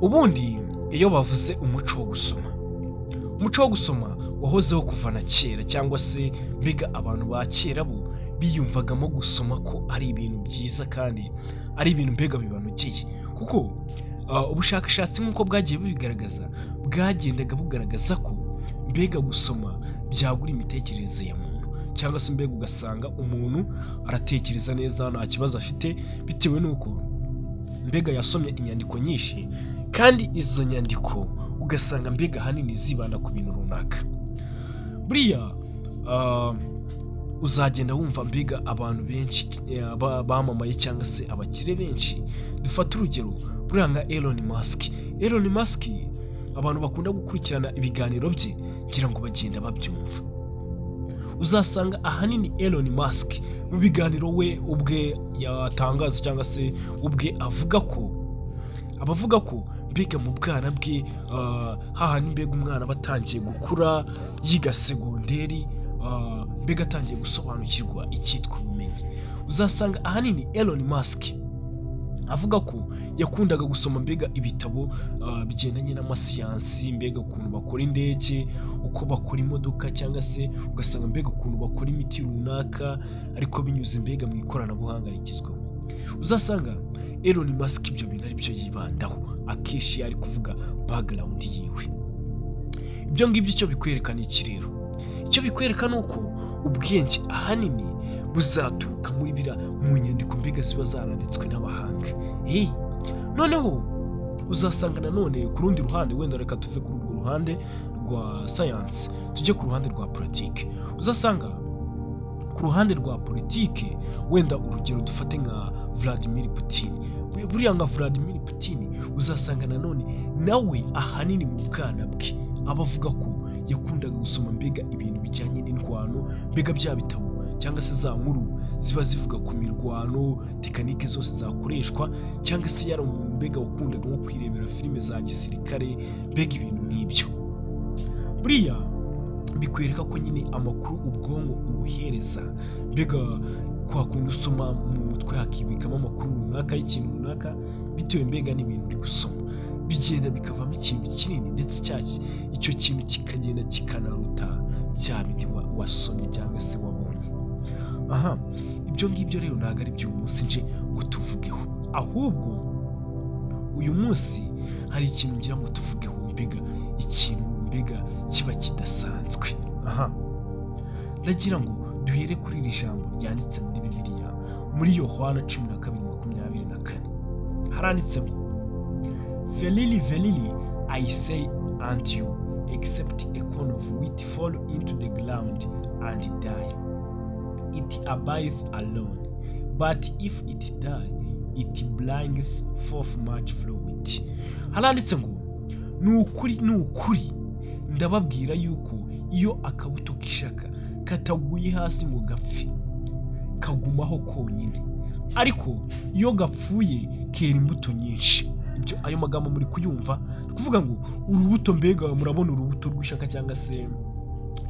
Ubundi iyo bavuze umuco wo gusoma, umuco wo gusoma wahozeho kuva na kera, cyangwa se mbega abantu ba kera bo biyumvagamo gusoma ko ari ibintu byiza kandi ari ibintu mbega bibanogeye, kuko ubushakashatsi nk'uko bwagiye bubigaragaza, bwagendaga bugaragaza ko mbega gusoma byagura imitekerereze ya muntu, cyangwa se mbega ugasanga umuntu aratekereza neza, nta kibazo afite, bitewe n'uko mbega yasomye inyandiko nyinshi, kandi izo nyandiko ugasanga mbega ahanini zibanda ku bintu runaka. Buriya uzagenda wumva mbega abantu benshi bamamaye cyangwa se abakire benshi. Dufate urugero buriya nka Elon Musk. Elon Musk, abantu bakunda gukurikirana ibiganiro bye ngira ngo bagenda babyumva. Uzasanga ahanini Elon Musk mu biganiro we ubwe yatangaza cyangwa se ubwe avuga ko, abavuga ko mbega mu bwana bwe, hahandi mbega umwana aba atangiye gukura, yiga segonderi, mbega atangiye gusobanukirwa icyitwa ubumenyi, uzasanga ahanini Elon Musk avuga ko yakundaga gusoma mbega ibitabo bigendanye n'amasiyansi, mbega ukuntu bakora indege, uko bakora imodoka, cyangwa se ugasanga mbega ukuntu bakora imiti runaka, ariko binyuze mbega mu ikoranabuhanga rigezweho. Uzasanga Elon Musk ibyo bintu ari byo yibandaho akenshi iyo ari kuvuga background yiwe. Ibyo ngibyo icyo bikwereka ni iki rero? Icyo bikwereka ni uko ubwenge ahanini buzaturuka muri biriya, mu nyandiko mbega ziba zaranditswe n'abahanga. Hey, noneho uzasanga nanone ku rundi ruhande, wenda reka tuve kuri urwo ruhande rwa sayansi tujye ku ruhande rwa politike. Uzasanga ku ruhande rwa politike, wenda urugero dufate nka Vladimir Putin. Buriya nka Vladimir Putin uzasanga nanone nawe ahanini mu bwana bwe aba avuga ko yakundaga gusoma mbega ibintu bijyanye n'indwano, mbega bya bitabo cyangwa se za nkuru ziba zivuga ku mirwano, tekanike zose zakoreshwa, cyangwa se yari umuntu mbega wakundaga nko kwirebera filime za gisirikare, mbega ibintu nk'ibyo. Buriya bikwereka ko nyine amakuru ubwonko ubuhereza, mbega kwa kundi usoma mu mutwe hakibikamo amakuru runaka y'ikintu runaka, bitewe mbega n'ibintu uri gusoma, bigenda bikavamo ikintu kinini, ndetse icyo kintu kikagenda kikanaruta bya bindi wasomye cyangwa se wabonye. Aha, ibyo ngibyo rero ntabwo ari by'uyu munsi nje ngo tuvugeho, ahubwo uyu munsi hari ikintu ngira ngo tuvugeho, mbega ikintu mbega kiba kidasanzwe. Aha ndagira ngo duhere kuri iri jambo ryanditse muri Bibiliya, muri Yohana 12:24. Haranditse ngo: "Verily, verily, I say unto you, except a corn of wheat fall into the ground and die, it abideth alone; but if it die, it bringeth forth much fruit." Haranditse ngo: "Ni ukuri, ni ukuri, ndababwira yuko iyo akabuto k'ishaka kataguye hasi ngo gapfe, kagumaho konyine, ariko iyo gapfuye kera imbuto nyinshi." Ibyo, ayo magambo muri kuyumva? Ni ukuvuga ngo urubuto, mbega murabona urubuto rw'ishaka cyangwa se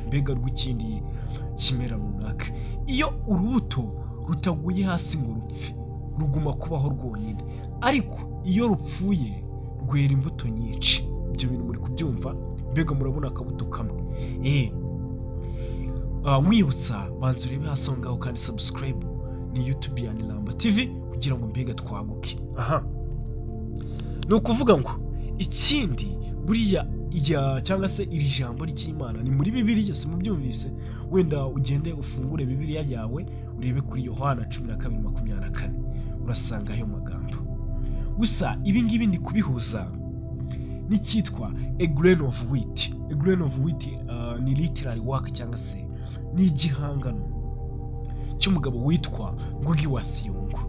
mbega rw'ikindi kimera runaka, iyo urubuto rutaguye hasi ngo rupfe, ruguma kubaho rwonyine, ariko iyo rupfuye rwera imbuto nyinshi. Ibyo bintu muri kubyumva? Mbega murabona akabuto kamwe. Mwibutsa, banza urebe hasi aho ngaho kandi subscribe, ni YouTube ya Niramba TV, kugira ngo mbega twaguke. Aha ni ukuvuga ngo ikindi buriya ya cyangwa se iri jambo ry'Imana ni muri Bibiliya, si mubyumvise? Wenda ugende ufungure Bibiliya yawe, urebe kuri Yohana 12:24, urasanga ayo magambo. Gusa ibi ngibi ndi kubihuza n'icyitwa A Grain of Wheat. A Grain of Wheat ni literary work cyangwa se ni igihangano cy'umugabo witwa Ngugi wa Thiong'o.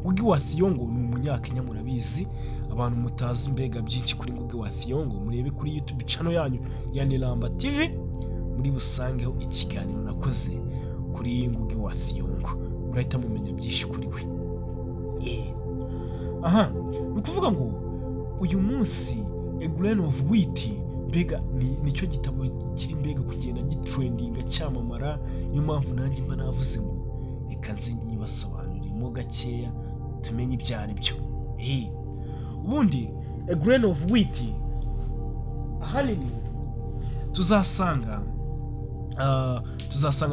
Ngugi wa Thiong'o ni Umunyakenya, murabizi. Abantu mutazi mbega byinshi kuri Ngugi wa Thiong'o, murebe kuri YouTube channel yanyu ya Niramba TV, muri busangeho ikiganiro nakoze kuri Ngugi wa Thiong'o, murahita mumenya byinshi kuri we. Aha ni ukuvuga ngo uyu munsi A Grain of Wheat mbega nicyo gitabo kiri mbega kugenda gitrendinga, cyamamara. Niyo mpamvu nanjye mba navuze ngo reka nze nyibasobanuriremo gakeya, tumenye ibyo ari byo. Ubundi A Grain of Wheat ahanini tuzasanga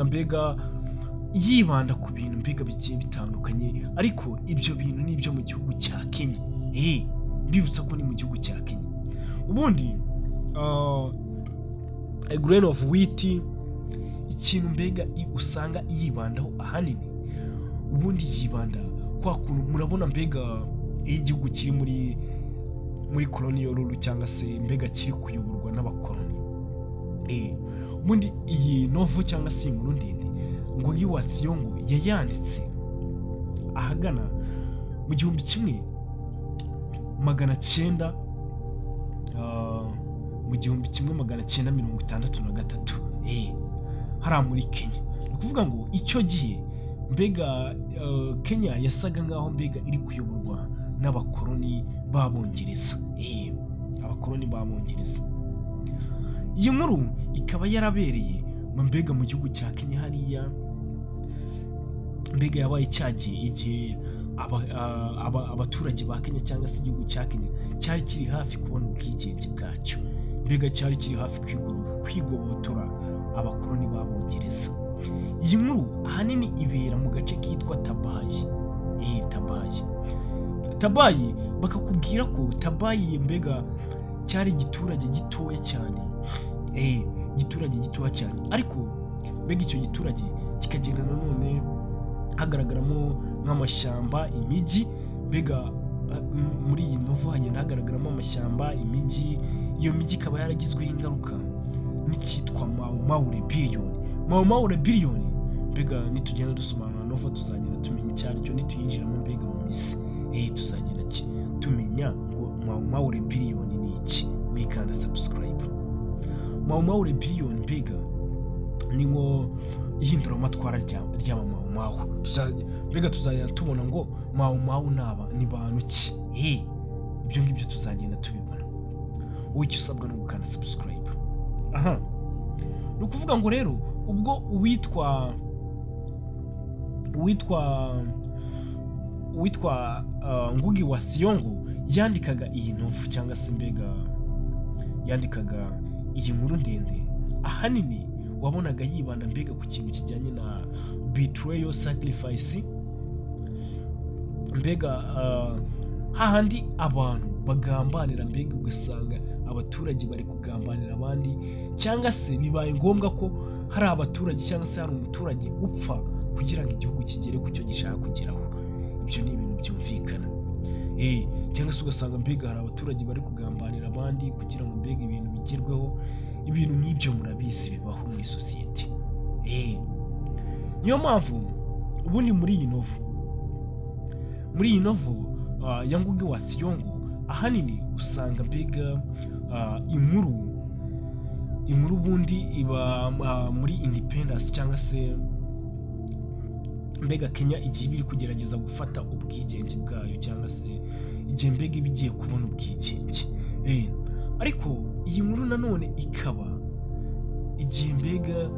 mbega yibanda ku bintu mbega bigiye bitandukanye, ariko ibyo bintu ni ibyo mu gihugu cya Kenya. Mbibutsa ko ni mu gihugu cya Kenya. Ubundi A Grain of Wheat, ikintu mbega usanga yibandaho ahanini, ubundi yibanda kwa kuntu murabona mbega iyo igihugu kiri muri colonial rule, cyangwa se mbega kiri kuyoborwa n'abakoloni. Ubundi iyi novel cyangwa se inkuru ndende, Ngugi wa Thiong'o yayanditse ahagana mu 1900, mu 1963, hariya muri Kenya. Ni ukuvuga ngo icyo gihe mbega Kenya yasaga nkaho mbega iri kuyoborwa n'abakoloni b'Abongereza. Abakoloni b'Abongereza. Iyi nkuru ikaba yarabereye mbega mu gihugu cya Kenya hariya, mbega yabaye cyagiye igihe abaturage ba Kenya cyangwa se igihugu cya Kenya cyari kiri hafi kubona ubwigenge bwacyo, mbega cyari kiri hafi kwigobotora abakoloni b'Abongereza. Iyi nkuru ahanini ibera mu gace kitwa Tabayi. Tabayi, Tabayi, bakakubwira ko Tabayi mbega cyari igiturage gitoya cyane, igiturage gitoya cyane, ariko mbega icyo giturage kikagenda nanone hagaragaramo nk'amashyamba, imijyi. Mbega muri iyi novel hagenda hagaragaramo amashyamba, imijyi. Iyo mijyi ikaba yaragizweho ingaruka n'icyitwa Mau Mau Rebellion. Mau Mau Rebellion, mbega nitugenda dusobanura novel tuzagenda tumenya icyo ari cyo, nituyinjiramo mbega mu mizi, tuzagenda tumenya ngo Mau Mau Rebellion ni iki. Wikanda subscribe. Mau Mau Rebellion mbega ni nko ihinduramatwara ry'aba Mau Mau. Mbega tuzagenda tubona ngo Mau Mau naba ni bantu ki. Ibyo ngibyo tuzagenda tubibona. Wowe icyo usabwa ni ugukanda subscribe. Aha ni ukuvuga ngo rero ubwo uwitwa Ngugi wa Thiong'o yandikaga iyi novel, cyangwa se mbega yandikaga iyi nkuru ndende, ahanini wabonaga yibanda mbega ku kintu kijyanye na betrayal, sacrifice, mbega hahandi abantu bagambanira, mbega ugasanga abaturage bari kugambanira abandi, cyangwa se bibaye ngombwa ko hari abaturage cyangwa se hari umuturage upfa kugira ngo igihugu kigere ku cyo gishaka kugeraho. Ibyo ni ibintu byumvikana. Cyangwa se ugasanga mbega hari abaturage bari kugambanira abandi kugira ngo mbega ibintu bigerweho. Ibintu nk'ibyo murabizi bibaho muri sosiyete. Niyo mpamvu ubundi muri iyi novel ya Ngugi wa Thiong'o, ahanini usanga mbega inkuru ubundi iba muri independence, cyangwa se mbega Kenya igihe iba iri kugerageza gufata ubwigenge bwayo, cyangwa se igihe mbega iba igiye kubona ubwigenge. Ariko iyi nkuru nanone ikaba igihe mbega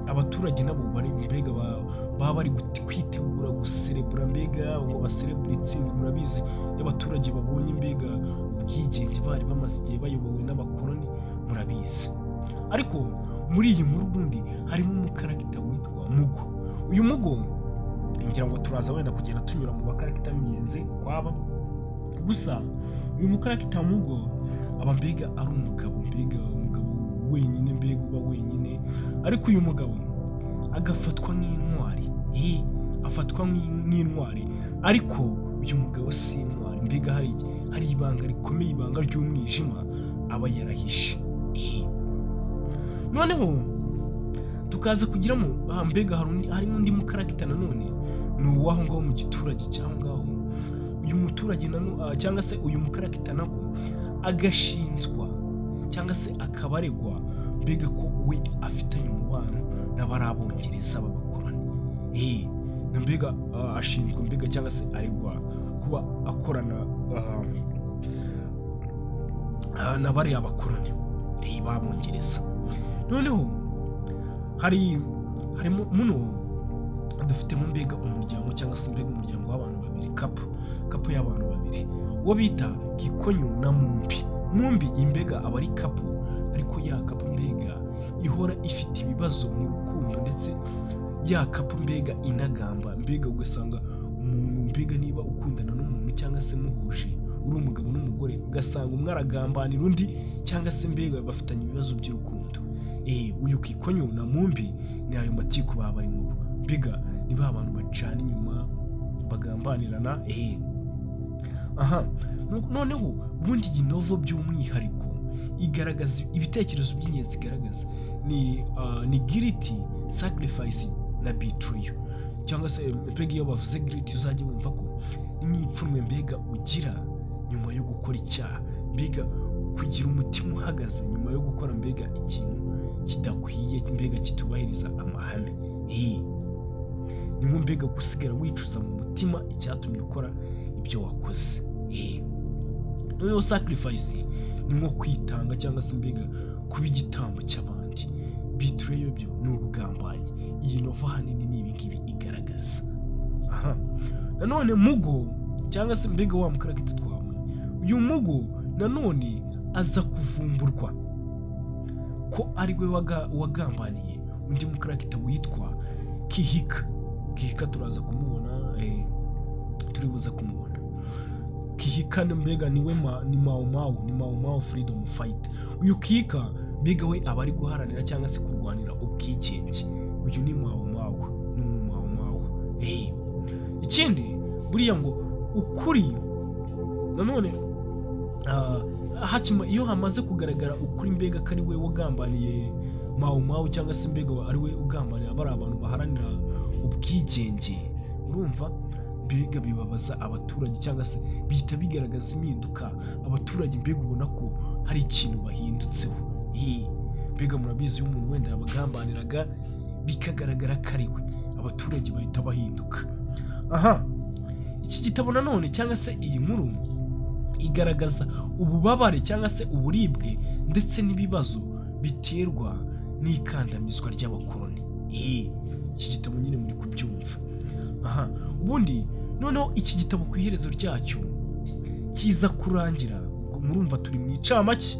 abaturage nabo bari mbega baba bari kwitegura guserebura, mbega ngo baserebure intsinzi. Murabizi, iyo abaturage babonye mbega ubwigenge, bari bamaze igihe bayobowe n'abakoloni, murabizi. Ariko muri iyi nkuru ubundi harimo umucharacter witwa Mugo. Uyu Mugo, ngira ngo turaza wenda kugenda tunyura mu bacharacter b'ingenzi kwaba gusa. Uyu mucharacter Mugo aba mbega ari umugabo, mbega umugabo wenyine, mbega uba wenyine, ariko uyu mugabo agafatwa nk'intwari. Afatwa nk'intwari, ariko uyu mugabo si intwari. Mbega hari ibanga rikomeye, ibanga ry'umwijima aba yarahishe. Noneho tukaza kugiramo mbega harimo undi mucharacter nanone, ni uw'aho ngaho mu giturage cy'aho ngaho. Uyu muturage cyangwa se uyu mucharacter nabwo agashinzwa cyangwa se akaba aregwa mbega ko we afitanye umubano n'abari Abongereza b'abakoloni. Na mbega ashinzwe mbega cyangwa se aregwa kuba akorana na bariya bakoloni b'Abongereza. Noneho harimo muno dufitemo mbega umuryango, cyangwa se mbega umuryango w'abantu babiri, couple y'abantu babiri. Uwo bita Gikonyo na Mumbi. Mumbi imbega aba ari couple, ariko ya couple mbega ihora ifite ibibazo mu rukundo, ndetse ya couple mbega inagamba, mbega ugasanga umuntu, mbega niba ukundana n'umuntu cyangwa se muhuje uri umugabo n'umugore, ugasanga umwe aragambanira undi, cyangwa se mbega bafitanye ibibazo by'urukundo. Uyu Kikonyo na Mumbi ni ayo matiku baba barimo, mbega ni ba bantu bacana inyuma, bagambanirana. Aha noneho ubundi iyi novel by'umwihariko igaragaza ibitekerezo by'ingenzi, igaragaza ni guilt, sacrifice na betrayal. Cyangwa se mbega iyo bavuze guilt, uzajya wumva ko ni nk'ipfunwe mbega ugira nyuma yo gukora icyaha, mbega kugira umutima uhagaze nyuma yo gukora mbega ikintu kidakwiye, mbega kitubahiriza amahame. Ni nko mbega gusigara wicuza mu mutima icyatumye ukora ibyo wakoze. Noneho sacrifice ni nko kwitanga cyangwa se mbega kuba igitambo cy'abandi. Betrayal byo ni ubugambanyi. Iyi novel ahanini ni ibi ngibi igaragaza. Aha nanone Mugo, cyangwa se mbega wa mucharacter twabonye, uyu Mugo nanone aza kuvumburwa ko ari we wagambaniye undi mucharacter witwa Kihika. Kihika turaza kumubona, turi buze kumubona. Kihika ni mbega niwe ni Mau Mau, ni Mau Mau freedom fighter. Uyu Kihika mbega we aba ari guharanira cyangwa se kurwanira ubwigenge. Uyu ni Mau Mau, ni umu Mau Mau. Ikindi buriya ngo ukuri nanone, hakima iyo hamaze kugaragara ukuri mbega ko ari we wagambaniye Mau Mau, cyangwa se mbega ari we ugambanira bari abantu baharanira ubwigenge, urumva mbega bibabaza abaturage, cyangwa se bihita bigaragaza impinduka. Abaturage mbega ubona ko hari ikintu bahindutseho. Mbega murabizi, iyo umuntu wenda yabagambaniraga bikagaragara ko ari we, abaturage bahita bahinduka. Aha iki gitabo nanone cyangwa se iyi nkuru igaragaza ububabare cyangwa se uburibwe ndetse n'ibibazo biterwa n'ikandamizwa ry'abakoloni. Iki gitabo nyine muri kubyumva. Aha ubundi noneho iki gitabo ku iherezo ryacyo kiza kurangira, ubwo murumva turi mu icamake.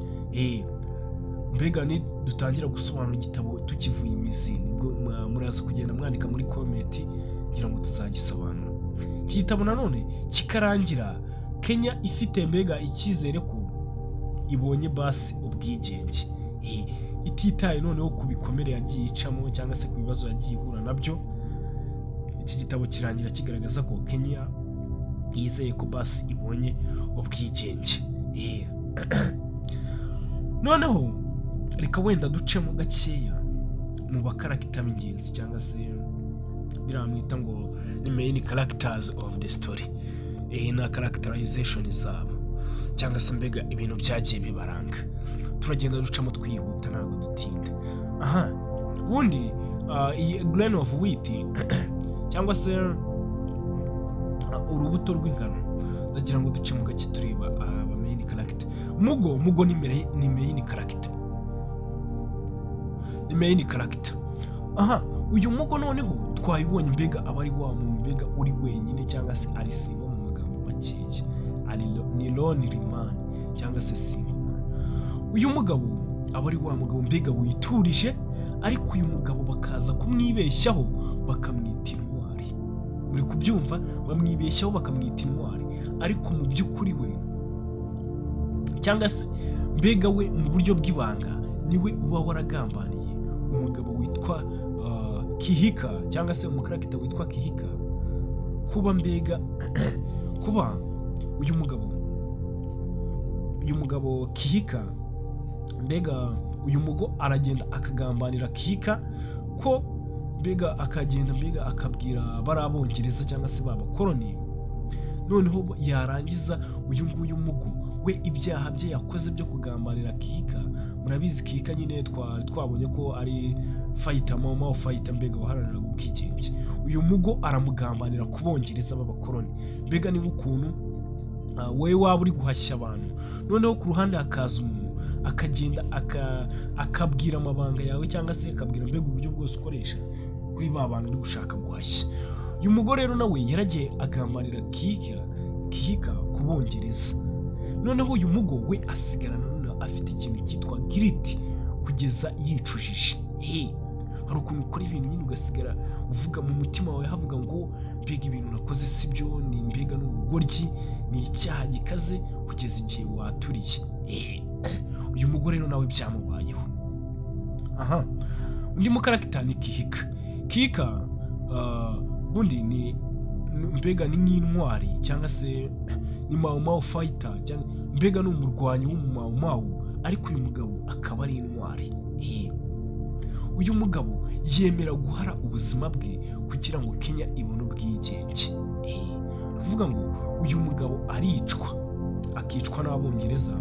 Mbega ni dutangira gusobanura igitabo tukivuye imizi, nibwo muraza kugenda mwandika muri comment ngira ngo tuzagisobanura. Iki gitabo nanone kikarangira Kenya ifite mbega icyizere ko ibonye basi ubwigenge, ititaye noneho ku bikomere yagiye icamo cyangwa se ku bibazo yagiye ihura nabyo. Iki gitabo kirangira kigaragaza ko Kenya yizeye ko basi ibonye ubwigenge. Noneho reka wenda ducemo gakeya mu bacharacter b'ingenzi, cyangwa se biriya mwita ngo ni main characters of the story, na characterization zabo, cyangwa se mbega ibintu byagiye bibaranga. Turagenda ducamo twihuta, ntabwo dutinda. Aha ubundi iyi Grain of Wheat cyangwa se Urubuto rw'Ingano, ndagira ngo duce mu gake tureba aba main character. Mugo, Mugo ni main character, ni main character. Aha uyu Mugo noneho twabibonye, mbega aba ari wa muntu mbega uri wenyine, cyangwa se ari single. Mu magambo makeya ari ni lonely man cyangwa se single man. Uyu mugabo aba ari wa mugabo mbega witurije, ariko uyu mugabo bakaza kumwibeshyaho bakamwita intwari. Muri kubyumva, bamwibeshyaho bakamwita intwari, ariko mu by'ukuri we, cyangwa se mbega we mu buryo bw'ibanga niwe uba waragambaniye umugabo witwa Kihika, cyangwa se umucharacter witwa Kihika. Kuba mbega kuba uyu mugabo Kihika, mbega uyu Mugo aragenda akagambanira Kihika, ko mbega akagenda mbega akabwira bari Abongereza cyangwa se b'abakoloni. Noneho yarangiza uyu nguyu Mugo we, ibyaha bye yakoze byo kugambanira Kihika, murabizi Kihika nyine twabonye ko ari fighter, Mau Mau fighter, mbega waharaniraga ubwigenge. Uyu Mugo aramugambanira ku Bongereza b'abakoloni. Mbega ni nk'ukuntu wowe waba uri guhashya abantu, noneho ku ruhande hakaza umuntu akagenda akabwira amabanga yawe, cyangwa se akabwira mbega uburyo bwose ukoresha kuri ba bantu uri gushaka guhashya. Uyu mugore rero nawe yaragiye agambanira Kihika, Kihika ku Bongereza. Noneho uyu Mugo we asigarana nanone afite ikintu cyitwa guilt kugeza yicujije. Hari ukuntu ukora ibintu nyine ugasigara uvuga mu mutima wawe, havuga ngo: "Mbega ibintu nakoze si byo, ni mbega ni ubugoryi, ni icyaha gikaze," kugeza igihe waturiye. Uyu mugore rero nawe byamubayeho. Aha undi mucharacter ni Kihika. Kihika bundi ni mbega ni nk'intwari cyangwa se ni Mau Mau fighter, cyangwa mbega ni umurwanyi w'Umumau Mau, ariko uyu mugabo akaba ari intwari. Uyu mugabo yemera guhara ubuzima bwe kugira ngo Kenya ibone ubwigenge. Ni ukuvuga ngo uyu mugabo aricwa, akicwa n'Abongereza,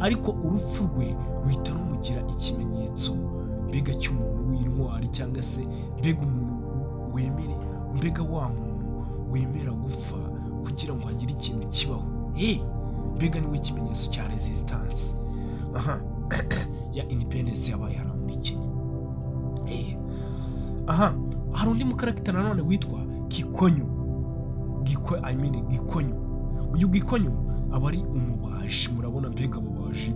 ariko urupfu rwe ruhita rumugira ikimenyetso mbega cy'umuntu w'intwari, cyangwa se mbega umuntu wemere, mbega wa muntu wemera gupfa kugira ngo hagire ikintu kibaho. Mbega niwe kimenyetso cya resistance aha ya independence yabaye hariya muri Kenya. Aha hari undi mucharacter nanone witwa Gikonyo. Giko, I mean Gikonyo. Uyu Gikonyo aba ari umubaji. Murabona mbega ababaji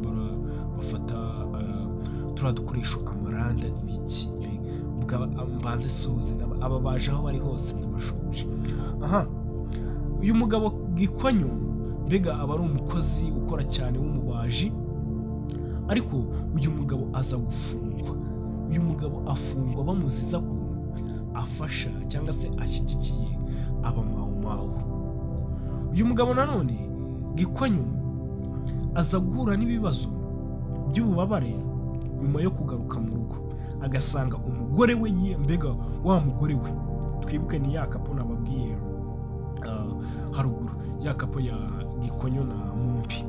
bafata turiya dukoresho, amaranda n'ibiki. Mbanze suze ababaji aho bari hose, ndabashoje. Aha uyu mugabo Gikonyo mbega aba ari umukozi ukora cyane w'umubaji, ariko uyu mugabo aza gufungwa. Uyu mugabo afungwa bamuziza ko afasha cyangwa se ashyigikiye Abamawumawu. Uyu mugabo nanone Gikonyo aza guhura n'ibibazo by'ububabare nyuma yo kugaruka mu rugo agasanga umugore we mbega wa mugore we twibuke ni ya couple nababwiye haruguru, ya couple ya Gikonyo na Mumbi.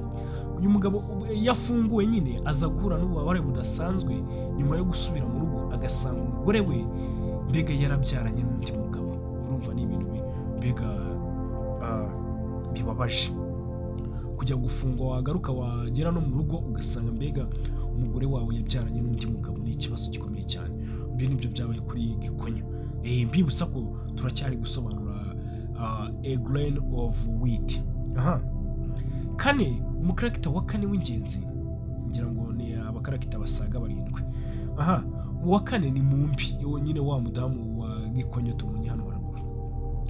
Uyu mugabo iyo afunguwe nyine aza guhura n'ububabare budasanzwe nyuma yo gusubira mu rugo agasanga umugore we mbega yarabyaranye n'undi mugabo. Urumva ni ibintu mbega bibabaje kujya gufungwa, wagaruka wagera no mu rugo ugasanga mbega umugore wawe yabyaranye n'undi mugabo. Ni ikibazo gikomeye cyane. Ibi nibyo byabaye kuri Gikonyo. Mbibutsa ko turacyari gusobanura A Grain of Wheat. Aha kane, umucharacter wa kane w'ingenzi, ngira ngo ni abacharacter basaga barindwi. Aha uwa kane ni Mumbi nyine, wa mudamu wa Gikonyo tubonye hano haruguru.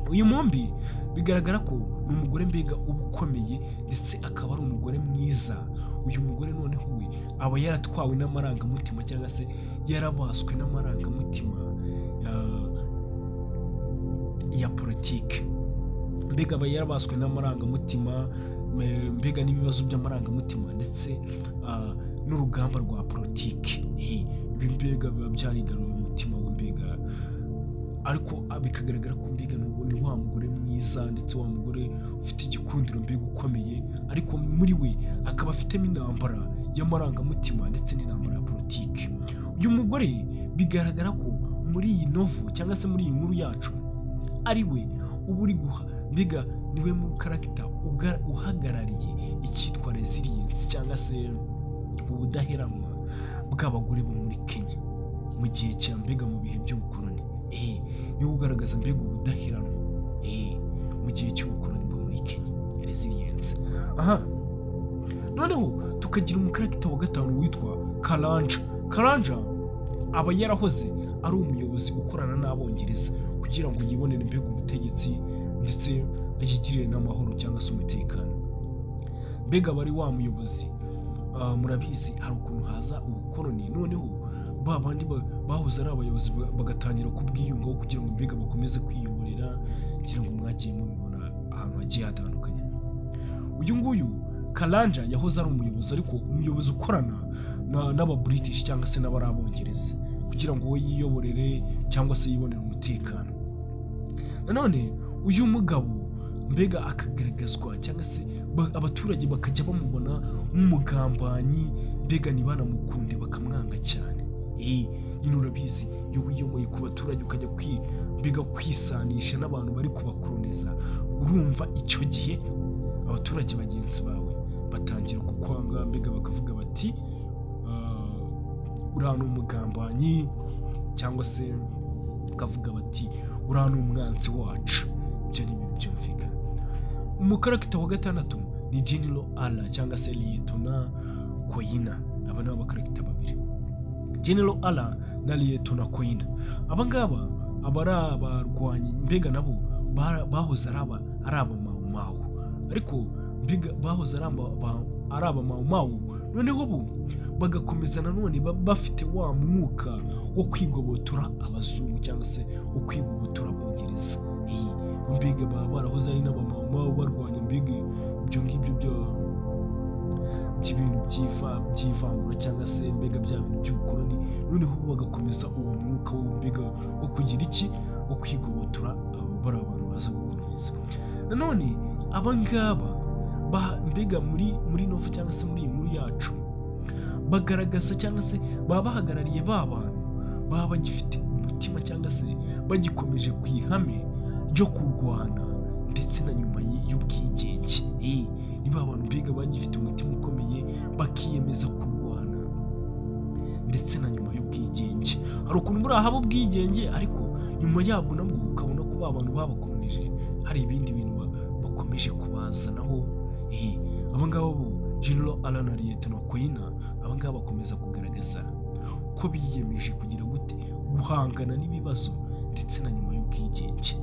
Uyu Mumbi bigaragara ko ni umugore mbega uba ukomeye, ndetse akaba ari umugore mwiza. Uyu mugore noneho we aba yaratwawe n'amarangamutima, cyangwa se yarabaswe n'amarangamutima ya politike. Mbega aba yarabaswe n'amarangamutima, mbega n'ibibazo by'amarangamutima ndetse n'urugamba rwa politike. Ibi mbega biba byarigaruye umutima we mbega, ariko bikagaragara ko mbega ni wa mugore mwiza, ndetse wa mugore ufite igikundiro mbega ukomeye, ariko muri we akaba afitemo intambara y'amarangamutima ndetse n'intambara ya politike. Uyu mugore bigaragara ko muri iyi novel cyangwa se muri iyi nkuru yacu ari we uba uri guha, mbega niwe mu character uhagarariye icyitwa resilience cyangwa se ubudaheranwa bw'abagore bo muri Kenya mu gihe cya mbega mu bihe by'ubukoloni. Niwe ugaragaza mbega ubudaheranwa mu gihe cy'ubukoloni bwo muri Kenya, resilience. Aha noneho tukagira umucharacter wa gatanu witwa Karanja. Karanja aba yarahoze ari umuyobozi ukorana n'Abongereza kugira ngo yibonere mbega ubutegetsi, ndetse yigirire n'amahoro cyangwa se umutekano. Mbega aba ari wa muyobozi, murabizi hari ukuntu haza ubukoloni, noneho ba bandi bahoze ari abayobozi bagatangira kubwiyungaho kugira ngo mbega bakomeze kwiyoborera. Ngira ngo mwagiye mubibona ahantu hagiye hatandukanye. Uyu nguyu Karanja yahoze ari umuyobozi, ariko umuyobozi ukorana n'aba British cyangwa se n'abari Abongereza kugira ngo we yiyoborere cyangwa se yibonere umutekano. Nanone uyu mugabo mbega akagaragazwa cyangwa se abaturage bakajya bamubona nk'umugambanyi, mbega ntibanamukunde, bakamwanga cyane. Nyine urabizi iyo wiyomoye ku baturage ukajya mbega kwisanisha n'abantu bari kubakoloniza, urumva icyo gihe abaturage bagenzi bawe batangira kukwanga, mbega bakavuga bati: "Uriya ni umugambanyi," cyangwa se bakavuga bati: "Uriya ni umwanzi wacu." Ibyo ni ibintu byumvikana. Umucharacter wa gatandatu ni General Ala cyangwa se Lieutenant Koina. Aba ni abacharacter babiri, General Ala na Lieutenant Koina. Aba ngaba aba ari abarwanyi, mbega nabo bahoze ari abamawumawu, ariko mbega bahoze ari abamawumawu, noneho bo bagakomeza nanone bafite wa mwuka wo kwigobotora abazungu cyangwa se wo kwigobotora abongereza. Iyi mbega baba barahoze ari n'abamawumawu barwanya mbega ibyo ngibyo by'ibintu by'ivangura cyangwa se mbega bya bintu by'ubukoloni, noneho bo bagakomeza uwo mwuka wo mbega wo kugira iki, wo kwigobotora bari abantu baza gukoloniza. Nanone aba ngaba mbega muri novel cyangwa se muri iyi nkuru yacu bagaragaza cyangwa se baba bahagarariye ba bantu baba bagifite umutima cyangwa se bagikomeje ku ihame ryo kurwana ndetse na nyuma y'ubwigenge. Ni ba bantu mbega bagifite umutima ukomeye, bakiyemeza kurwana ndetse na nyuma y'ubwigenge. Hari ukuntu muri haba ubwigenge, ariko nyuma yabwo nabwo ukabona ko ba bantu babakolonije hari ibindi bintu bakomeje kubazanaho. Aba ngaba bo, General Ala na Lieutenant Koina, aba ngaba bakomeza kugaragaza ko biyemeje kugira gute, guhangana n'ibibazo ndetse na nyuma y'ubwigenge.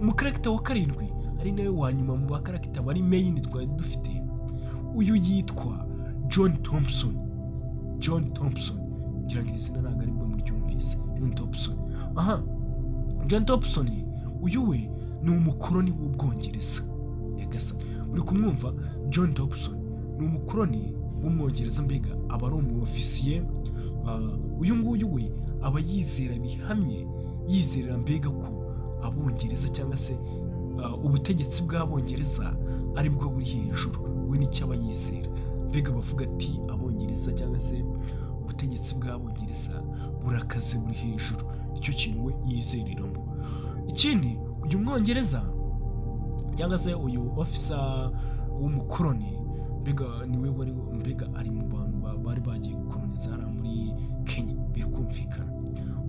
Umucharacter wa karindwi, ari nawe wa nyuma mu bacharacter bari main twari dufite, uyu yitwa John Thompson. John Thompson, ngira ngo iri zina ntabwo aribwo muryumvise. John Thompson, aha John Thompson uyu we ni umukoroni w'Ubwongereza. Nyagasani, uri kumwumva? John Thompson ni umukoroni w'Umwongereza, mbega aba ari umwofisiye. Uyu nguyu we aba yizera bihamye, yizerera mbega ko Abongereza cyangwa se ubutegetsi bw'Abongereza aribwo buri hejuru. We nicyo aba yizera, mbega bavuga ati Abongereza cyangwa se ubutegetsi bw'Abongereza burakaze, buri hejuru. Nicyo kintu we yizereramo. Ikindi, uyu Mwongereza cyangwa se uyu officer w'umukoroni, mbega niwe wari mbega ari mu bantu bari bagiye gukoloniza hariya muri Kenya, biri kumvikana.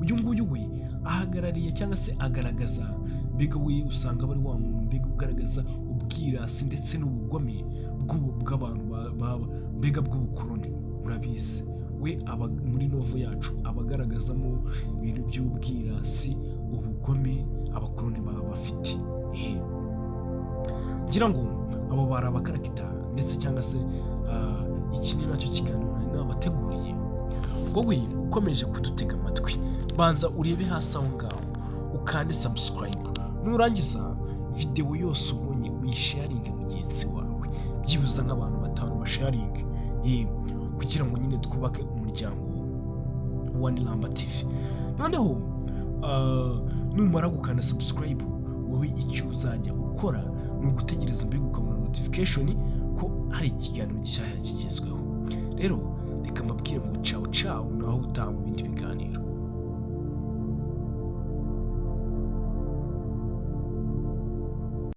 Uyu nguyu we ahagarariye cyangwa se agaragaza, mbega we usanga aba ari wa muntu mbega ugaragaza ubwirasi ndetse n'ubugome bw'abantu mbega bw'ubukoroni. Murabizi, we aba muri novel yacu aba agaragazamo ibintu by'ubwirasi, ubugome abakoroni baba bafite. Ngira ngo abo bari abacharacter ndetse cyangwa se iki ni nacyo kiganiro nari nabateguriye. Wowe ukomeje kudutega amatwi, banza urebe hasi aho ngaho ukande subscribe, nurangiza videwo yose ubonye uyisharinge mugenzi wawe, byibuze nk'abantu batanu basharinge, kugira ngo nyine twubake umuryango wa Niramba TV. Noneho numara gukanda subscribe, wowe icyo uzajya ukora ni ugutegereza mbega ukabona notification ko hari ikiganiro gishyashya kigezweho. Rero reka mbabwire ngo ciao ciao, naho utaha mu bindi biganiro.